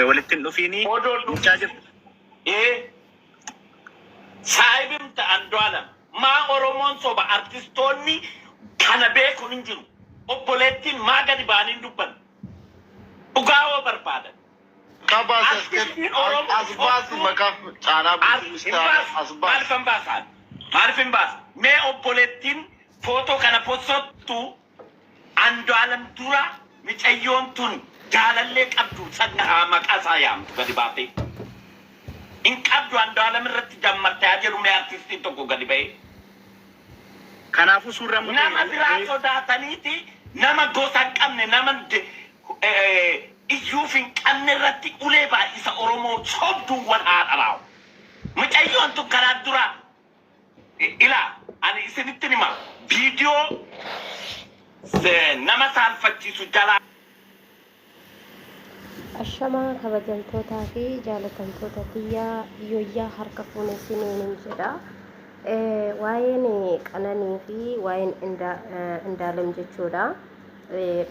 Walitti hin dhufiini Odoon mucaa dhufin jirtu. Ee saahibimta Andu'aalam maa Oromoon soba artistoonni kana beekuun hin jiru. Obboleettiin maa gadi ba'anii hin dubbanne? Dhugaa hoo barbaadan. Maqaa baasi as kenni. Artistiin Oromoo As baasi sobduu maqaa caalaa bultumis hin taane baasu. as Maaliif baasi. hin baasaan? Maaliif hin baasu? Mee obboleettiin footoo kana posottu Andu'aalam dura micayyoon tun jaalallee qabdu san maqaa isaa yaamtu gadi baatee. Hin qabdu Andu'aalam irratti jammarte haa jedhu mee artistiin tokko gadi ba'ee. Kanaafuu suurri amma Nama biraa ka'e sodaataniiti nama gosa hin qabne nama iyyuuf hin qabne irratti ulee baay'isa Oromoo sobduuwwan haa dhalaa'u. Micayyoon tun karaa dura Ilaa ani isinittin hima viidiyoo nama saalfachiisu jalaa. Ashamaa kabajamtootaa fi jaalatamtoota tiyya yoyyaa harka fuune isiniinin jedha. Waa'een qananii fi waa'een Indaalem jechuudha.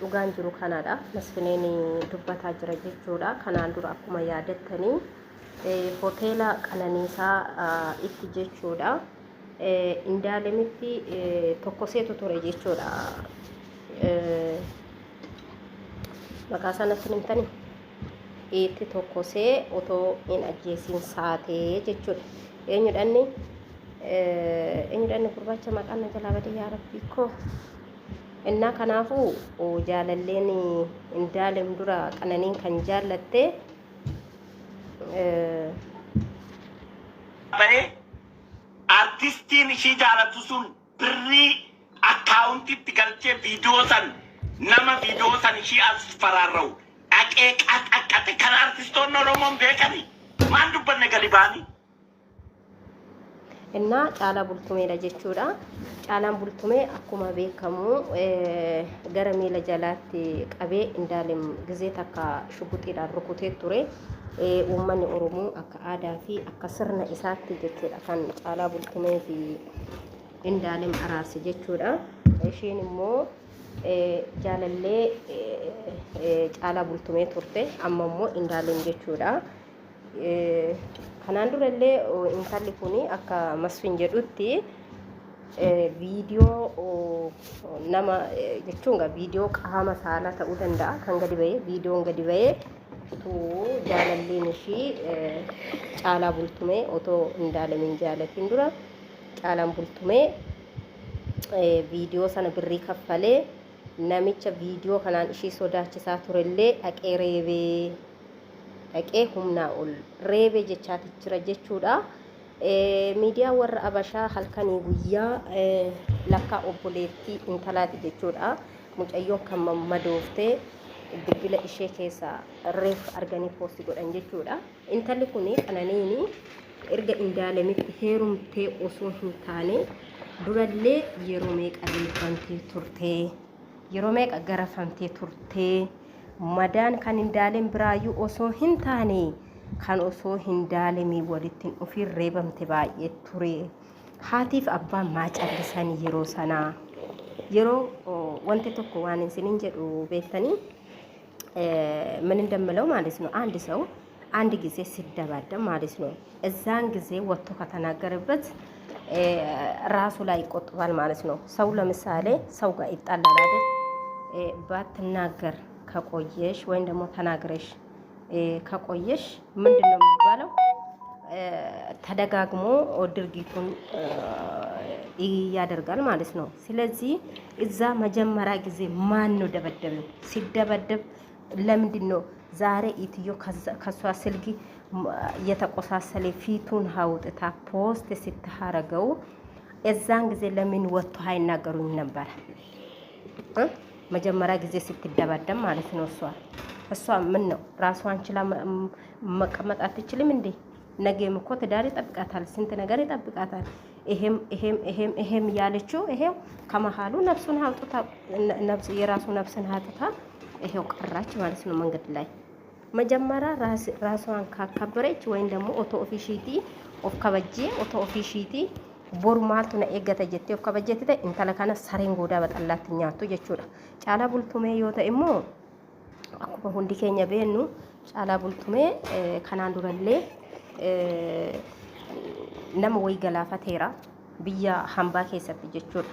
Dhugaan jiru kanadha. Masfineen dubbataa jira jechuudha. Kanaan dura akkuma yaadattanii Hoteela Qananiisaa itti jechuudha. Indaalemitti tokkoseetu ture jechuudha. Maqaa isaa natti himtanii? Itti tokkosee otoo hin ajjeesiin saatee jechuudha. Eenyudha inni? Eenyudha inni gurraacha maqaan na jalaa bade yaa rabbii koo. Innaa kanaafuu jaalalleen Indaalem dura Qananiin kan jaallatte Ba'ee artistiin ishii jaalatu sun birrii akkaawuntitti galchee viidiyoo san nama viidiyoo san ishii as faraarra'u dhaqee qaxaqqaxe kan artistoonni Oromoon beekanii maal dubbanne gadi ba'anii. Innaa Caalaa Bultumeedha jechuudha. Caalaan Bultumee akkuma beekamu gara miila jalaatti qabee Indaalem gizee takka shuguxiidhaan rukutee ture. Uummanni Oromoo akka aadaa fi akka sirna isaatti jechuudha kan Caalaa Bultumee fi Indaalem araarse jechuudha. Isheen immoo jaalallee Caalaa Bultumee turte amma immoo Indaalem jechuudha. Kanaan dura illee intalli kun akka Masfin jedhutti viidiyoo nama jechuun egaa viidiyoo qaama saalaa ta'uu danda'a kan gadi ba'ee viidiyoon gadi ba'ee utuu jaalalleen ishii caalaa bultumee otoo hin daalamin jaalatiin dura caalaan bultumee viidiyoo sana birrii kaffalee namicha viidiyoo kanaan ishii sodaachisaa turellee dhaqee reebee dhaqee humnaa ol reebe jechaati jira jechuudha. Miidiyaa warra Abashaa halkanii guyyaa lakkaa obboleettii intalaati jechuudha. Mucayyoon kan mammadooftee bilbila ishee keessaa reef arganii poosti godhan jechuudha. Intalli kun qananiini erga Indaalemitti heerumtee osoo hin taane durallee yeroo meeqa reebamtee turtee yeroo meeqa garafamtee turtee Madaan kan Indaalem biraayyuu osoo hin taane kan osoo Hindaalemii walitti hin dhufiin reebamte baay'ee ture. Haatiif abbaan maa callisanii yeroo sanaa? Yeroo wanti tokko waan isinin jedhu beektanii ምን እንደምለው ማለት ነው። አንድ ሰው አንድ ጊዜ ሲደባደብ ማለት ነው እዛን ጊዜ ወጥቶ ከተናገረበት ራሱ ላይ ይቆጥባል ማለት ነው። ሰው ለምሳሌ ሰው ጋር ይጣላል አይደል? ባትናገር ከቆየሽ ወይም ደግሞ ተናግረሽ ከቆየሽ ምንድን ነው የሚባለው? ተደጋግሞ ድርጊቱን ያደርጋል ማለት ነው። ስለዚህ እዛ መጀመሪያ ጊዜ ማን ነው ደበደበው? ሲደበደብ ለምንድን ነው ዛሬ ኢትዮ ከሷ ስልክ እየተቆሳሰለ ፊቱን አውጥታ ፖስት ስታረገው እዛን ጊዜ ለምን ወጥቶ አይናገሩኝ ነበር? መጀመሪያ ጊዜ ስትደባደብ ማለት ነው። እሷ እሷ ምን ነው ራሷን ችላ መቀመጥ አትችልም እንዴ? ነገም እኮ ትዳር ይጠብቃታል፣ ስንት ነገር ይጠብቃታል። ይሄም ይሄም ይሄም ይሄም እያለችው ይሄው ከመሀሉ ነፍሱን አውጥታ የራሱ ነፍስን አውጥታ ይሄው ቀራች ማለት ነው መንገድ ላይ። መጀመሪያ ራሷን ካከበረች ወይም ደግሞ ኦቶ ኦፊሺቲ ኦፍ ከበጄ ኦቶ ኦፊሺቲ boru maaltu na eeggata jettee of kabajjetti ta'e intala kana sareen goodaa baxallaatti nyaattu jechuudha. Caalaa bultumee yoo ta'e immoo akkuma hundi keenya beennu Caalaa Bultumee kanaan durallee nama wayii galaafateera biyya hambaa keessatti jechuudha.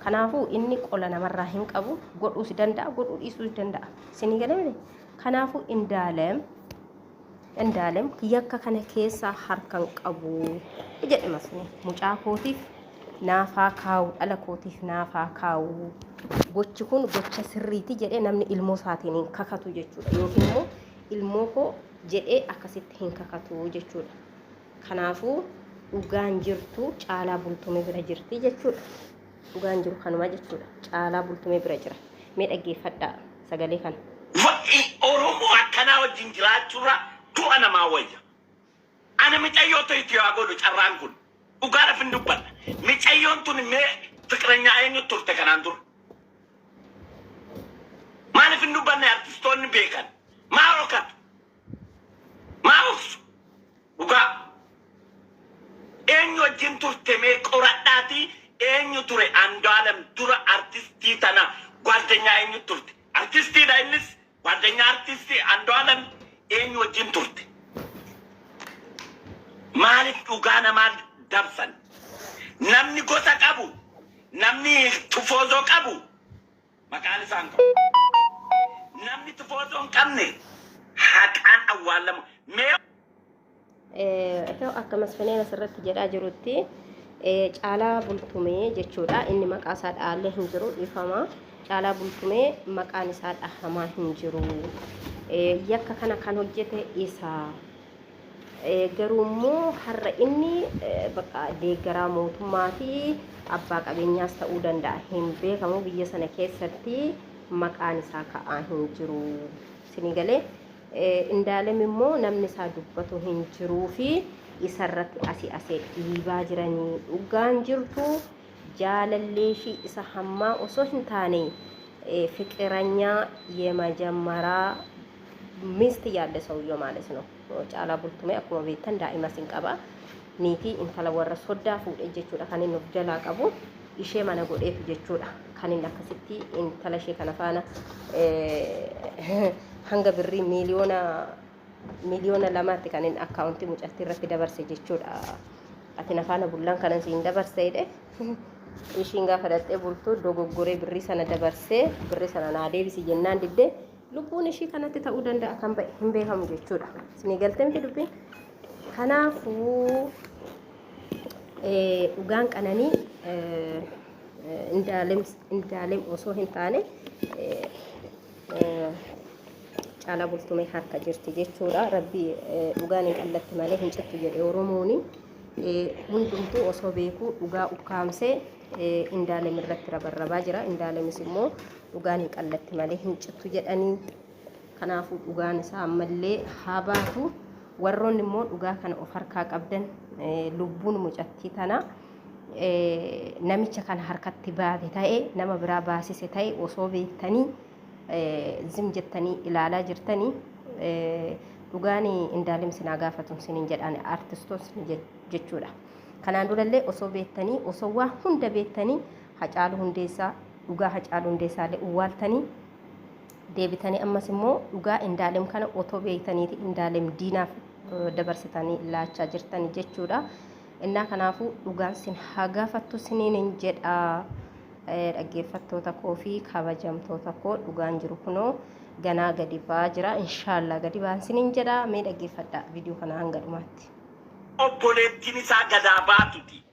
Kanaafuu inni qola namarraa hin qabu godhuus danda'a godhuu dhiisuus danda'a. Isinii galee miti? Kanaafuu Indaalem Indaalem yakka kana keessaa harka hin qabu jedhe Masfineen. Mucaa kootiif naafaa kaa'u dhala kootiif naafaa kaa'u gochi kun gocha sirriiti jedhee namni ilmoo isaatiin hin kakatu jechuudha. Yookiin immoo ilmoo koo jedhee akkasitti hin kakatu jechuudha. Kanaafuu dhugaan jirtu Caalaa Bultumee bira jirti jechuudha. Dhugaan jiru kanuma jechuudha. Caalaa Bultumee bira jira. Mee dhaggeeffadhaa sagalee kana. Wa'i Oromoo akkanaa wajjin jiraachuurra du'a namaa wayya. Ana micayyoo ta'etu yaa godhu carraan kun. Dhugaadhaaf hin dubbadha. Micayyoon tun mee fiqiranyaa eenyu turte kanaan dura? Maaliif hin dubbanne artistoonni beekan? Maa dhokatu? Maa dhoksu? Dhugaa. Eenyu wajjin turte mee qoradhaatii eenyu ture Andu'aalam dura artistii tana gwaaddanyaa eenyu turte? Artistiidha innis gwaaddanyaa artistii Andu'aalam eenyu wajjin turte? Maaliif dhugaa namaa dabsan? Namni gosa qabu, namni tufoozoo qabu maqaan isaa hin ka'u. Namni tufoozoo hin qabne haqaan awwaalamu. Mee Egaa akka Masfineen asirratti jedhaa jirutti Caalaa Bultumee jechuudha. Inni maqaa isaa dhaallee hin jiru dhiifama. Caalaa Bultumee maqaan isaa dhahamaa hin jiru. Yakka kana kan hojjete isa. Garuu immoo har'a inni bakka deeggaraa mootummaa fi abbaa qabeenyaas ta'uu danda'a. Hin beekamu biyya sana keessatti maqaan isaa ka'aa hin jiru. Isinii galee Indaalem immoo namni isaa dubbatu hin jiruu fi isarratti asii asee dhiibaa jiranii dhugaan jirtu jaalallee ishii isa hammaa osoo hin taane fiqiranyaa yemajammaraa ሚስት ያለ ሰውየው ማለት ነው። Caalaa Bultumee akkuma beektan daa'imas hin qaba. Niitii intala warra soddaa fuudhe jechuudha kan inni of jalaa qabu ishee mana godheetu jechuudha kan inni akkasitti intala ishee kana faana hanga birrii miiliyoona lamaatti kan inni akkaawuntii mucattii irratti dabarse jechuudha. Ati na faana bullaan kanan siin dabarse jedhe ishiin gaafa dhaqxee bultu dogoggoree birrii sana dabarsee birrii sana naa deebisi jennaan diddee Lubbuun ishii kanatti ta'uu danda'a kan ba'e hin beekamu jechuudha. Isinii galtee miti dubbiin? Kanaafuu dhugaan qananii Indaalem osoo hin taane Caalaa Bultumee harka jirti jechuudha. Rabbi dhugaan hin qallatti malee hin cittu jedhe Oromooni. Hundumtuu osoo beekuu dhugaa ukkaamsee Indaalem irratti rabarrabaa jira. Indaalemis immoo Dhugaan hin qallatti malee hin cittu jedhanii. Kanaafuu dhugaan isaa ammallee haa baatu. Warroonni immoo dhugaa kana of harkaa qabdan lubbuun mucattii tana namicha kana harkatti baate ta'e nama biraa baasise ta'e osoo beektanii zim jettanii ilaalaa jirtanii dhugaan Indaalim sinaa gaafatu sinin jedhaan artistoonni jechuudha. Kanaan durallee osoo beektanii osoo waa hunda beektanii Hacaaluu Hundeessaa dhugaa Hacaaluu Hundeessaallee uwwaaltanii deebitanii ammas immoo dhugaa Indaalem kana otoo beektaniiti Indaalem diinaaf dabarsitanii laachaa jirtani jechuudha. Innaa kanaafuu dhugaan sin haa gaafattu siniin hin jedha dhaggeeffattoota koo fi kabajamtoota koo dhugaan jiru kunoo ganaa gadi ba'aa jira inshaallah gadi ba'an siniin jedha mee dhaggeeffadhaa viidiyoo kana hanga dhumaatti. Obboleettiin isaa gadaa baatuti.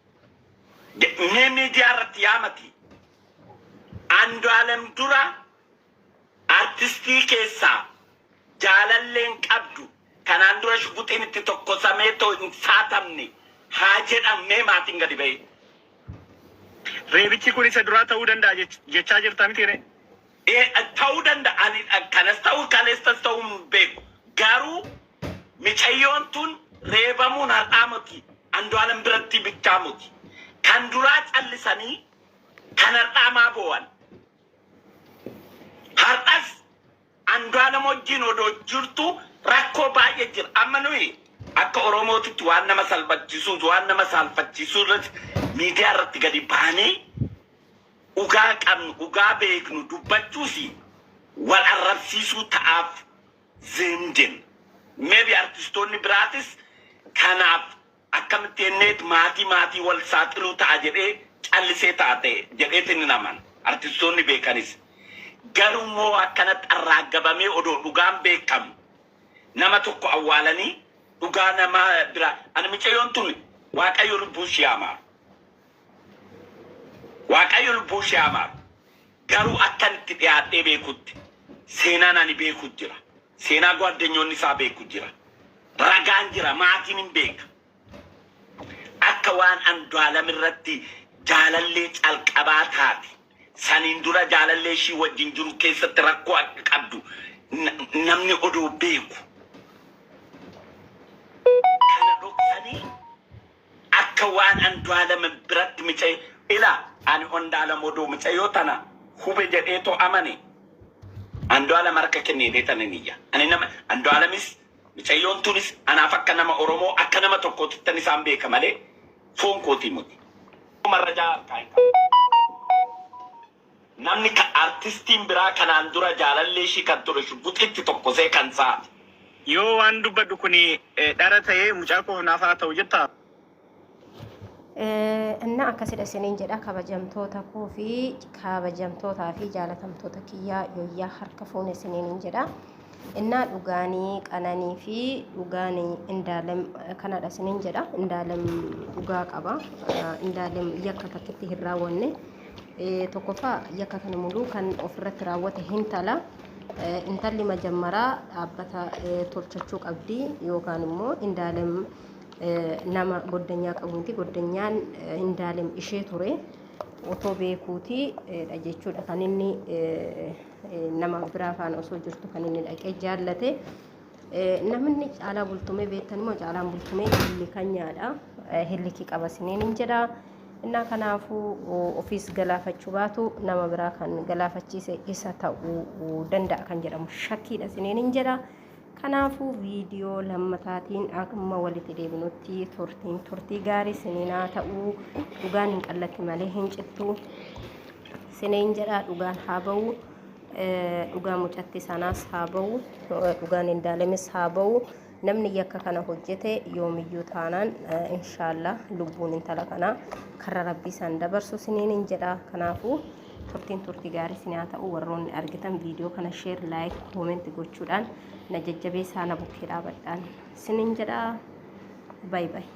Mee miidiyaa irratti yaamati. Andu'aalem dura artistii keessaa jaalalleen qabdu kanaan dura shuguxiin itti tokkosamee too hin saatamne haa jedhan mee maatiin gadi ba'ee. Reebichi kun isa duraa ta'uu danda'a jechaa jirta miti ree? Ee, ta'uu danda'a. Ani kanas ta'uu kaleessas ta'uu hin beeku. Garuu micayyoon tun reebamuun har'aa miti. Andu'aalam biratti bichaa miti. Kan duraa callisanii kan har'aa maa boo'an? Har'as Andu'aalam wajjin odoo jirtu rakkoo baay'ee jira. Amma nuyi akka Oromootitti waan nama salphachiisuus waan nama saalfachiisuu irratti miidiyaa irratti gadi baanee dhugaa qabnu dhugaa beeknu dubbachuusi wal arrabsiisuu ta'aaf zim jenna. Maybe artistoonni biraatis kanaaf akkamitti jenneet maatii maatii wal saaxiluu ta'a jedhee callisee ta'a ta'e jedheetin hin amana. Artistoonni beekanis. Garuu immoo akkanatti arraagabamee odoo dhugaan beekamu nama tokko awwaalanii dhugaa nama bira ani micayyoon tun Waaqayyo lubbuu ishee haa maaru. Waaqayyo lubbuu ishee haa maaru. Garuu akkan itti dhiyaadhee beekutti seenaan ani beeku jira. Seenaa gwaaddanyoonni isaa beeku jira. Ragaan jira maatiin hin beeka. Akka waan Andu'aalam irratti jaalallee calqabaa taate saniin dura jaalallee ishii wajjin jiru keessatti rakkoo akka qabdu namni odoo beeku kana dhoksanii akka waan Andu'aalam biratti micayyo ila ani Ondaalam odoo micayyoo tana hube jedheetoo amane Andu'aalam harka kenneetee tanan iyya. Ani nama Andu'aalamis micayyoon tunis anaaf akka nama Oromoo akka nama tokkootittan isaan beeka malee foon kootii miti. Marrajaa harkaa hin qabu. Namni ka artistiin biraa kanaan dura jaalallee ishii kan ture shugguxitti tokkosee kan saate. Yoo waan dubbadhu kuni dhara ta'e mucaa koof naaf haa ta'u jettaa? Inna akkasidha isiniin jedha kabajamtoota koo fi kabajamtootaa fi jaalatamtoota kiyyaa yooyyaa harka fuune isiniin jedha. Innaa dhugaanii qananii fi dhugaanii indaalem kanadha isiniin jedha. Indaalem dhugaa qaba. Indaalem yakka takkitti hin raawwanne. Tokkoffaa yakka kana muluu kan ofirratti raawwate hintala. Intalli majammaraa dhaabbata tolchachuu qabdi yookaan immoo indaalem nama goddanyaa qabu miti. Goddanyaan Indaalem ishee ture. Otoo beekuuti dha jechuudha kan inni nama biraa faana osoo jirtu kan inni dhaqee jaallate. Namni Caalaa Bultumee beektan immoo Caalaan Bultumee hillikanyaadha. Hillikii qaba siniin hin jedha. Innaa kanaafuu ofiis galaafachuu baatu nama biraa kan galaafachiise isa ta'uu danda'a kan jedhamu shakkiidha siniin hin jedha. Kanaafuu viidiyoo lammataatiin amma walitti deebinutti turtiin turtii gaarii siniin haa ta'u. Dhugaan hin qallatti malee hin cittu. Siniin jedha dhugaan haa ba'u. Dhugaan mucatti sanaas haa ba'u. Dhugaan Indaalemis haa ba'u. Namni yakka kana hojjete yoomiyyuu taanaan inshaallah lubbuun intala kanaa karra rabbii isaan dabarsu siniin hin jedha. Kanaafuu Turtiin turtii gaarii isin haa ta'u warroonni argitan viidiyoo kana share like comment gochuudhaan na jajjabeessaa na bukkee dhaabadhaan sinin jedha. Bye bye.